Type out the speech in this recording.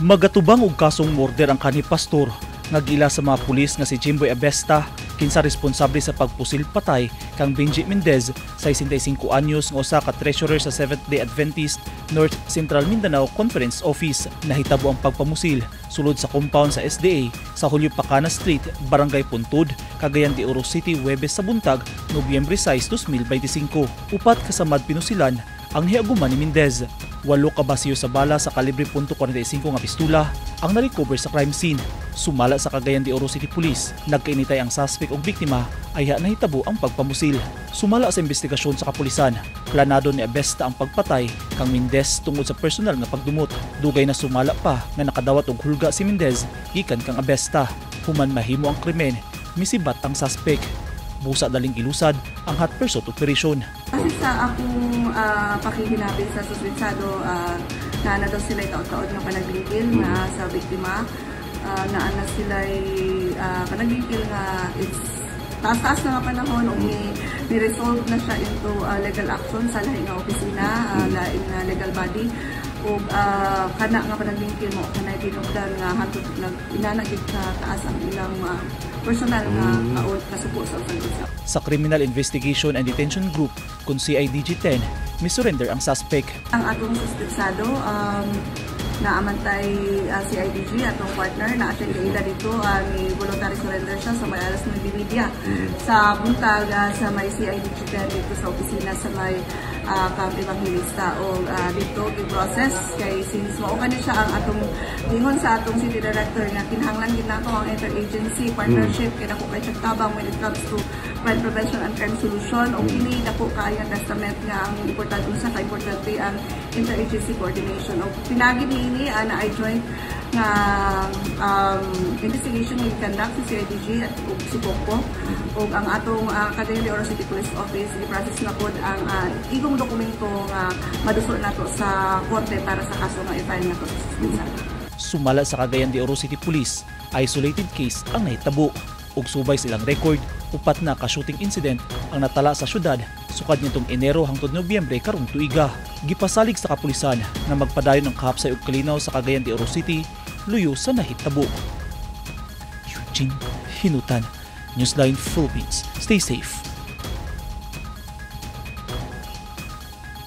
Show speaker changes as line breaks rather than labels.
Magatubang og kasong murder ang kanhi pastor nga giila sa mga pulis nga si Jimboy Abesta, kinsa responsable sa pagpusil patay kang Benji Mendez, 65 anyos, nga usa ka treasurer sa Seventh-day Adventist North Central Mindanao Conference Office. Nahitabo ang pagpamusil sulod sa compound sa SDA sa Julio Pacana Street, Barangay Puntod, Cagayan de Oro City, Huwebes sa buntag, Nobyembre 6, 2025. Upat ka samad pinusilan ang hiaguman ni Mendez. Walo ka basiyo sa bala sa kalibre .45 nga pistula ang na-recover sa crime scene. Sumala sa Cagayan de Oro City Police, nagkainitay ang suspect og biktima ayha nahitabo ang pagpamusil. Sumala sa investigasyon sa kapulisan, planado ni Abesta ang pagpatay kang Mendez tungod sa personal nga pagdumot. Dugay na sumala pa nga nakadawat og hulga si Mendez gikan kang Abesta. Human mahimo ang krimen, misibat ang suspect. Busa daling gilusad ang hot pursuit operation.
Kasi sa akong pakihinabi sa suspensado, naa na daw sila taod-taod nga panaglingkil nga sa biktima. Naa na sila panaglingkil nga it's taas-taas na nga panahon ug ni-resolve na siya into legal action sa lahi nga opisina, lain nga legal body, ug kana nga panaglingkil mo kanay tinugdan nga hantod nag inana gid ka taas ang ilang personal nga kaon kasuko sa usag usa.
Sa Criminal Investigation and Detention Group kung CIDG 10, misurrender ang suspect.
Ang atong suspensado, naamantay CIDG, atong partner na siya kaila dito, ni voluntary surrender siya sa may alas 9:30 sa buntag, sa may CIDG 10 dito sa opisina sa may Camp Evangelista, o dito gi-process kay since mao kani siya ang atong ingon sa atong city director nga kinahanglan gid nato ang interagency partnership kay dako kay siya tabang when it comes to crime prevention and crime solution, ug kini dako kaayo testament nga ang importante, unsa ka importante ang interagency coordination, ug pinagi niini na ay joint nga investigation nga conduct si CIDG at ug si POCO, ug ang atong Cagayan de Oro City Police Office gi-process na pod ang igong dokumento nga madusol nato sa korte para sa kaso nga i-file nato sa suspensado.
Sumala sa Cagayan de Oro City Police, isolated case ang nahitabo. Ug subay silang record, upat na ka shooting incident ang natala sa syudad sukad nitong Enero hangtod Nobyembre karong tuiga. Gipasalig sa kapulisan nga magpadayon ang kahapsay ug kalinaw sa Cagayan de Oro City luyo sa nahitabo. Eugene Hinutan, Newsline Philippines. Stay safe.